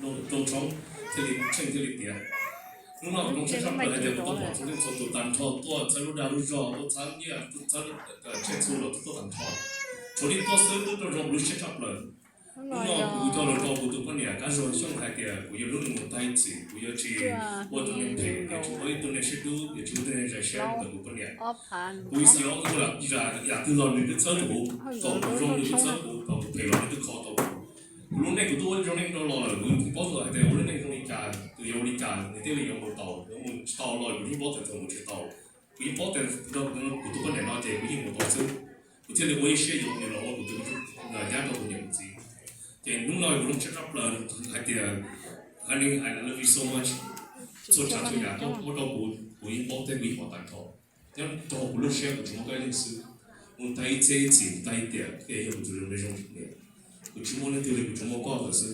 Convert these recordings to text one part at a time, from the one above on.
Rooj tshoob thiaj li tsheej thiaj li tiav. Hnub no kuv zoo siab tshaj plaws hais tias kuv tau pom txhua leej txhua tus tag nrho tuaj txhawb lub dag lub zog, tuaj txhawb nyiaj, tuaj txhawb tsheej txhua los tuaj tag nrho. Thaum nej tuaj xwb twb zoo kuv lub siab tshaj plaws. Hnub no kuv coj los rau kuv tus poj niam Kab Zuag Xyooj hais tias kuv yuav hlub nws mus tag ib txhis, kuv yuav tsis ua tus neeg phem, yuav tsis ua ib tug neeg siab dub, yuav tsis ua ib tug neeg zais siab rau kuv poj niam. Kuv xav ua yam twg los nws twb txhawb kuv, thaum kuv zoo nws twb txhawb kuv, thaum kuv phem los nws twb kho tau kuv. Kuv lub neej kuv twb ua zoo neej rau los lawm, kuv yeej paub tau hais tias ua lub neej zoo li cas, tus yuav ua li cas nws thiaj li yuav mus tau, yuav mus tsis tau los kuv yeej paub tias thaum mus tsis tau. Kuv yeej paub tias nrog kuv tus poj niam no ces kuv yeej mus tau xwb. Kuv thiaj li ua ib siab yuav nws los ua kuv tus nyab rau kuv niam kuv txiv. Ces hnub no kuv zoo siab tshaj plaws hais tias, honey, I love you so much. Txhua tsav txhua yam koj muab rau kuv, kuv yeej paub thiab kuv yeej pom tag nrho. Nyob rau kuv lub siab kuv tsuas muaj koj ib leeg xwb. Mus tag ib txhiab ib txhis, mus tag ib tiam koj yog kuv tus zoo siab niam. Kuv tsis muaj leej twg li, kuv tsuas muaj koj ntawd xwb.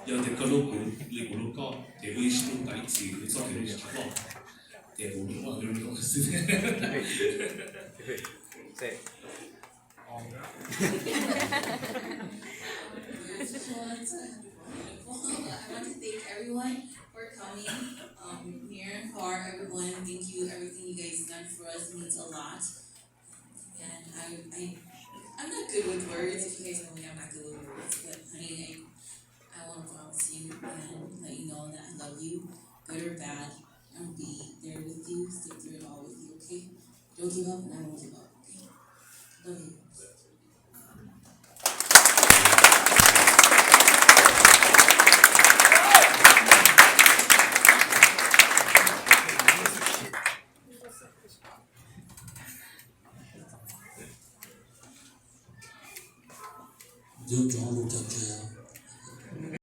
Yog tias koj hlub kuv li kuv hlub koj, ces wb ib sib hlub tag ib txhis, wb txoj kev hlub tsis tshua loj, ces kuv muaj zoo xwb. Words for, I want to thank everyone for coming, um, near and far, everyone. Thank you. Everything you guys done for us means a lot. And I, I, I'm not good with words. If you guys know me, I'm not good with words. But honey, I, I want to promise you and let you know that I love you, good or bad. I'll be there with you, stick through it all with you, okay? Don't give up, and I won't give up, okay? Love you.